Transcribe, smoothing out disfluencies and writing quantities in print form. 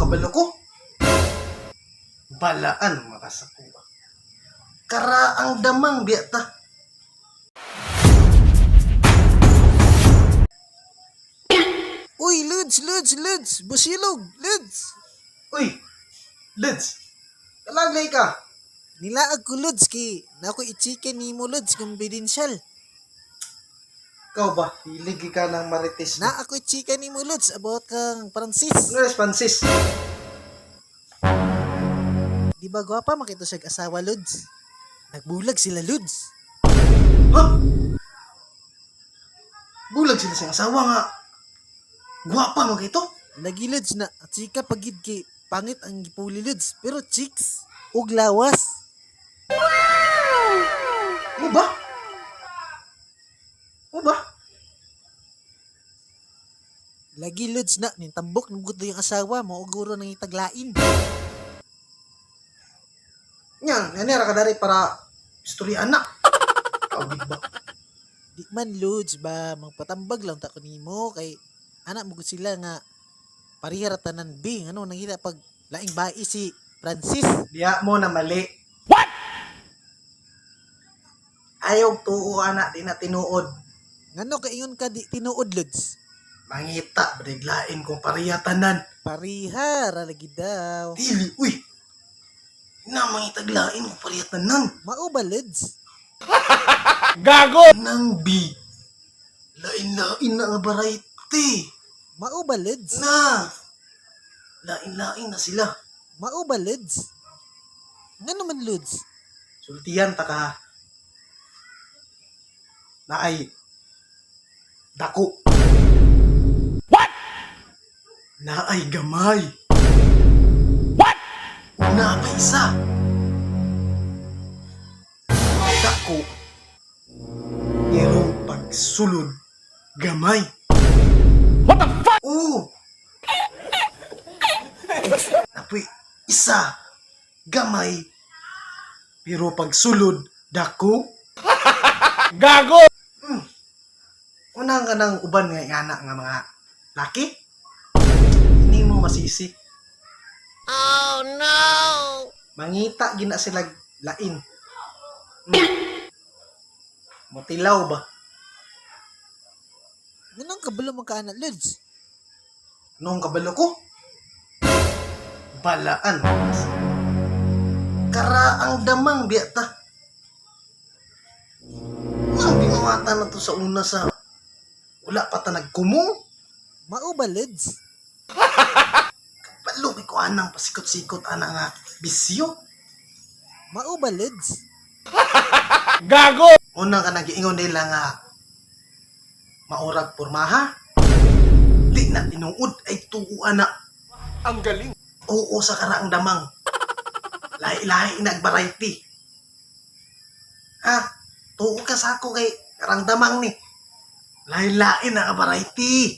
kabalo ko? Balaan makasakuha. Karaang damang biya ta. Uy, Luds, Luds, Luds! Busilog, Luds! Uy, Lids, kalaglay ka. Nilaag ko, Luds, kay na ako i-chicken ni mo, Luds, confidential. Ikaw ba? Hilig ka ng marites. Na ako i-chicken ni mo, Luds, about kang Francis. Ano responses? Di ba gwapa makita siya asawa, Luds? Nagbulag sila, Luds. Ha? Bulag sila sa asawa nga. Guwapa mo kito. Lagi, Luds, na chika pagid kay pangit ang gipuli, Luds. Pero chicks, ug lawas. Ano ba? Ano ba? Lagi, Luds, na nintambok ng guto yung asawa mo, uguro nang itaglain. Yan, nanira ka dari para istorya anak. Kaugid ba? Di man, Luds, ba, magpatambag lang ta ko nimo kay anak mo gud sila nga parihara tanan B, ano nangita pag laing bai si Francis. Diya mo na mali. What? Ayaw tuo anak, di na tinuod. Ngano kaingon ka di tinuod, Luds? Mangita, briglain kung pareha tanan. Pariha ra lagi daw. Dili, uy. Na mangitaglain kung pareha tanan. Mao ba, Luds? Nang B. Lain-lain na nga variety. Mao ba, Luds? Na. Lain-lain na sila. Mao ba, Luds? Ngano man, Luds? Sultian ta ka. Naay dako. What? Naay gamay. What? Una pa isa. Dako. Pero pagsulod gamay. What the fuck? Oo. Napoy isa gamay pero pagsulod dako. Gago! Unang ka ng uban nga ingana nga mga laki. Hindi mo masisi. Oh no! Mangita gina sila lain. Motilaw ba? Nganong kabalo man ka ana, Luds? Anong kabalo ko? Balaan. Karaang damang biya ta. Ang binawata na to sa una sa wala pa ta nagkumong. Mao ba, Luds? Kabalo kay ko anang pasikot-sikot ana nga bisyo. Mao ba, Luds? Gago! Una ka nagiingon nila nga maurag pormaha. Di na tinuod ay tuo ana. Ang galing! Oo sa karaang damang. Lahi-lahi na ang variety. Ha? Tuo ka sa ako kay karang damang ni. Lahi-lahi na ang variety.